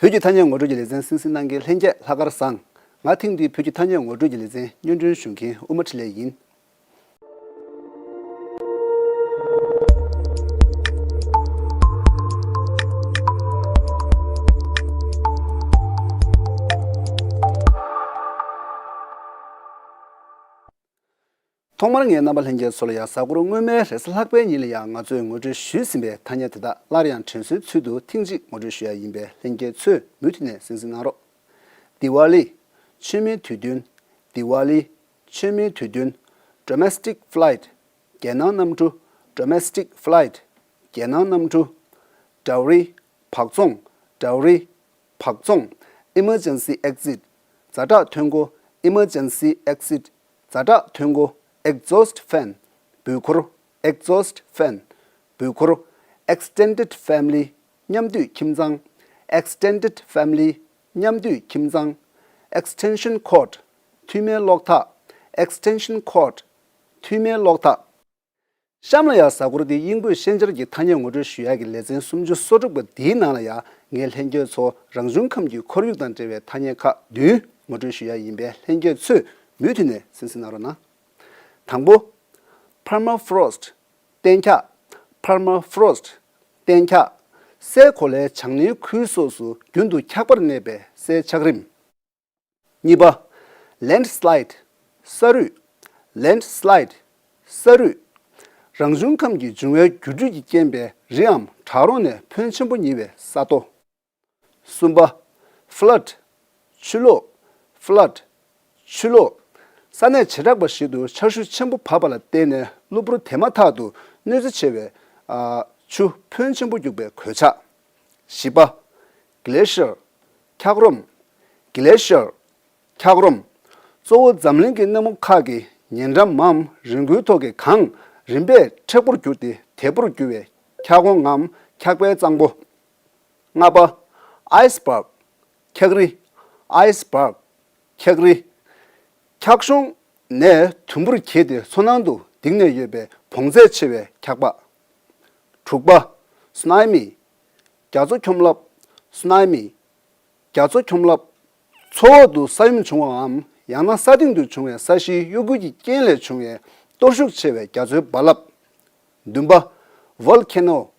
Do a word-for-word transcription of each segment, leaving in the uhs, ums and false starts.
བོད་ཀྱི་ཐ་སྙད་ངོ་སྤྲོད་ཀྱི་ལེ་ཚན་གསན་གཟིགས་གནང་མཁན་ལྷན་རྒྱས་ལྷག་དཀར་བཟང་། ང་ཐེངས་འདིའི་བོད་ཀྱི་ཐ་སྙད་ངོ་སྤྲོད་ཀྱི་ལེ་ཚན་སྙན་སྒྲོན་ཞུ་མཁན་ཨུ་མ་འཕྲིན་ལས་ཡིན། ཐོག་མར་ངས་རྣམ་པ་ལྷན་རྒྱས་ཚོ་ལ་ཡང་གཟའ་འཁོར་སྔོན་མའི་རེས་གཟའ་ལྷག་པའི་ཉིན་ལ་ཡང་ང་ཚོས་ངོ་སྤྲོད་ཞུས་ཟིན་པའི་ཐ་སྙད་དེ་དག་སླར་ཡང་དྲན་གསོའི་ཚུལ་དུ་ཐེངས་གཅིག་ངོ་སྤྲོད་ཞུ་ཡ་ཡིན་པས་ལྷན་རྒྱས་ཚོས་མུ་མཐུད་ནས་གསན་གཟིགས་གནང་རོགས། Diwali། མཆོད་མེའི་དུས་སྟོན། Diwali། མཆོད་མེའི་དུས་སྟོན། Domestic flight། རྒྱལ་ནང་གནམ་གྲུ། Domestic flight། རྒྱལ་ནང་གནམ་གྲུ། Dowry། བག་བཙོང་། Dowry། བག་བཙོང་། Emergency exit། ཛ་དྲག་ཐོན་སྒོ། Emergency exit། ཛ་དྲག་ཐོན་སྒོ། Exhaust fan། འབུད་འཁོར། Exhaust fan། འབུད་འཁོར། Extended family། མཉམ་འདུས་ཁྱིམ་ཚང་། Extended family། མཉམ་འདུས་ཁྱིམ་ཚང་། Extension cord། མཐུད་མའི་གློག་ཐག Extension cord། མཐུད་མའི་གློག་ཐག་གཤམ་ལ་ཡང་གཟའ་འཁོར་འདིའི་དབྱིན་བོད་ཤན་སྦྱར་གྱི་ཐ་སྙད་ངོ་སྤྲོད་ཞུ་ཡག་གི་ལེ་ཚན་སུམ་ཅུ་སོ་དྲུག་པ་འདིའི་ནང་ལ་ཡང་ངས་ལྷན་རྒྱས་ཚོ་རང་བྱུང་ཁམས་ཀྱི་ཁོར་ཡུག་དང་འབྲེལ་བའི་ཐ་སྙད་ཁག་བདུན་ངོ་སྤྲོད་ཞུ་ཡག་ཡིན་པས་ལྷན་རྒྱས་ཚོས་མུ་མཐུད་ནས་གསན་གཟིགས་གནང་རོགས་གནང་། དང་པོ། Permafrost། གཏན་འཁྱགས། Permafrost། གཏན་འཁྱགས། སའི་གོ་ལའི་བྱང་སྣེའི་ཁུལ་སོགས་སུ་རྒྱུན་དུ་འཁྱག་པར་གནས་པའི་སའི་ཆགས་རིམ། གཉིས་པ། Landslide། ས་རུད། Landslide། ས་རུད། རང་བྱུང་ཁམས་ཀྱི་འབྱུང་བའི་འགྱུར་འགྲོས་ཀྱི་རྐྱེན་པས་རི་འམ་བྲག་རོང་ནས་ཕོན་ཆེན་པོ་ཉིལ་བའི་ས་རྡོ། གསུམ་པ། Flood། ཆུ་ལོག Flood། ཆུ་ལོག་ས་གནས་བྱེ་བྲག་པ་ཞིག་ཏུ་ཆར་ཞུན་ཆེན་པོ་བབས་པ་ལ་བརྟེན་ནས་གློ་བུར་དེ་མ་ཐག་ཏུ་གནོད་འཚེ་ཆེ་བའི་ཨ་ཆུ་ཕོན་ཆེན་པོ་རྒྱུག་པའི་གོད་ཆག་བཞི་པ། Glacier། འཁྱགས་རོམ། Glacier། འཁྱགས་རོམ། གཙོ་བོ་འཛམ་གླིང་གི་གནས་མོ་ཁག་གི་ཉེ་འགྲམ་མམ་རི་མགོའི་ཐོག་གི་གངས་རིམ་པས་མཁྲེགས་པོར་གྱུར་ཏེ་དལ་པོར་གྱུར་བའི་འཁྱགས་སྒོ་ངམ་འཁྱགས་པའི་གཙང་པོ། ལྔ་པ། Iceberg། འཁྱགས་རི། Iceberg། འཁྱགས་རི། འཁྱགས་གཞོང་ནས་དུམ་བུར་གྱེས་ཏེ་མཚོ་ནང་དུ་ལྡིང་ནས་ཡོད་པའི་བོངས་ཚད་ཆེ་བའི་འཁྱགས་པ། དྲུག་པ། Tsunami། རྒྱ་མཚོ་ཁྱོམ་རླབས། Tsunami། རྒྱ་མཚོ་ཁྱོམ་རླབས། མཚོ་འོག་ཏུ་ས་ཡོམ་བྱུང་བའམ་ཡང་ན་ས་སྟེང་དུ་བྱུང་བའི་ས་གཞིའི་གཡོ་འགུལ་གྱི་རྐྱེན་ལས་བྱུང་བའི་གཏོར་ཤུགས་ཆེ་བའི་རྒྱ་མཚོའི་རྦ་རླབས། བདུན་པ། Volcano།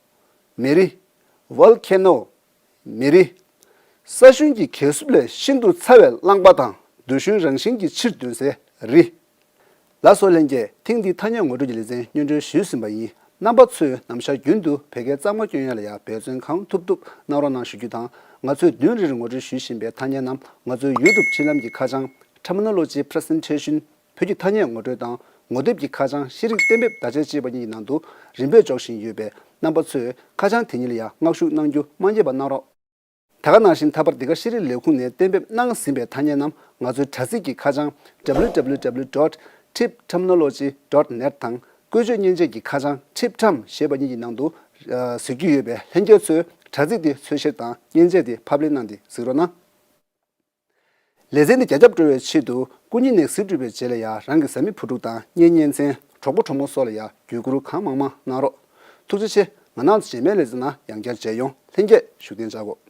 མེ་རི། Volcano། མེ་རི། ས་ཤུན་གྱི་གས་སྲུབས་ལས་ཤིན་ཏུ་ཚ་བའི་རླངས་པ་དང་རྡུལ་ཤུན་རང་བཞིན་གྱིས་ཕྱིར་ཐོན་སའི་རི། ལགས་སོ་ལྷན་རྒྱས། ཐེངས་འདིའི་ཐ་སྙད་ངོ་སྤྲོད་ཀྱི་ལེ་ཚན་སྙན་སྒྲོན་ཞུས་ཟིན་པ་ཡིན། རྣམ་པ་ཚོས་ནམ་ཞག་རྒྱུན་དུ་བོད་སྐད་གཙང་མ་སྐྱོན་ཡ་ལ་ཡང་འབད་བརྩོན་གང་ཐུབ་ཐུབ་གནང་རོགས་གནང་ཞུ་རྒྱུ་དང་། ང་ཚོས་བདུན་རེར་ངོ་སྤྲོད་ཞུ་བཞིན་པའི་ཐ་སྙད་རྣམས་ང་ཚོའི་ཡུ་ཊུབ་འཕྲིན་ལམ་གྱི་ཁ་བྱང་Terminology Presentation། བོད་ཀྱི་ཐ་སྙད་ངོ་སྤྲོད་དང་ངོ་དེབ་ཀྱི་ཁ་བྱང་ཤེས་རིག་གཏན་འབེབས་བརྡ་ཆད་ཅེས་པ་གཉིས་ཀྱི་ནང་དུ་རིམ་པས་འཇོག་བཞིན་ཡོད་པས་རྣམ་པ་ཚོས་ཁ་བྱང་དེ་གཉིས་ལ་ཡང་མངགས་ཞུ་གནང་རྒྱུ་མ་བསྙེལ་བ་གནང་རོགས། ད་ག་ནང་བཞིན་ད་བར་འདི་ག་ཤེས་རིག་ལས་ཁུངས་ནས་གཏན་འབེབས་གནང་ཟིན་པའི་ཐ་སྙད་རྣམས་ང་ཚོའི་དྲ་ཚིགས་ཀྱི་ཁ་བྱང་www dot tibterminology dot net དང་བཀོལ་སྤྱོད་མཉེན་ཆས་ཀྱི་ཁ་བྱང་TibTerm ཞེས་པ་གཉིས་ཀྱི་ནང་དུ་གཟིགས་རྒྱུ་ཡོད་པས་ལྷན་རྒྱས་ཚོས་དྲ་ཚིགས་དེ་འཚོལ་བཤེར་དང་མཉེན་ཆས་དེ་ཕབ་ལེན་གནང་སྟེ་གཟིགས་རོགས་གནང་། ལེ་ཚན་འདི་རྒྱ་ཁྱབ་སྤྲོ་བའི་ཆེད་དུ་སྐུ་ཉིད་ནས་གཟིགས་གྲུབ་པའི་རྗེས་ལ་ཡང་རང་གི་བཟའ་མི་བུ་ཕྲུག་དང་གཉེན་ཉེ་ཚན་གྲོགས་པོ་གྲོགས་མོ་སོགས་ལ་ཡང་བརྒྱུད་བསྐུར་གང་མང་མང་གནང་རོགས། ཐུགས་རྗེ་ཆེ། ང་རང་ཚོ་རྗེས་མའི་ལེ་ཚན་ནང་ཡང་བསྐྱར་མཇལ་ཡོང་། ལྷན་རྒྱས་བཞུགས་གདན་འཇགས་དགོས།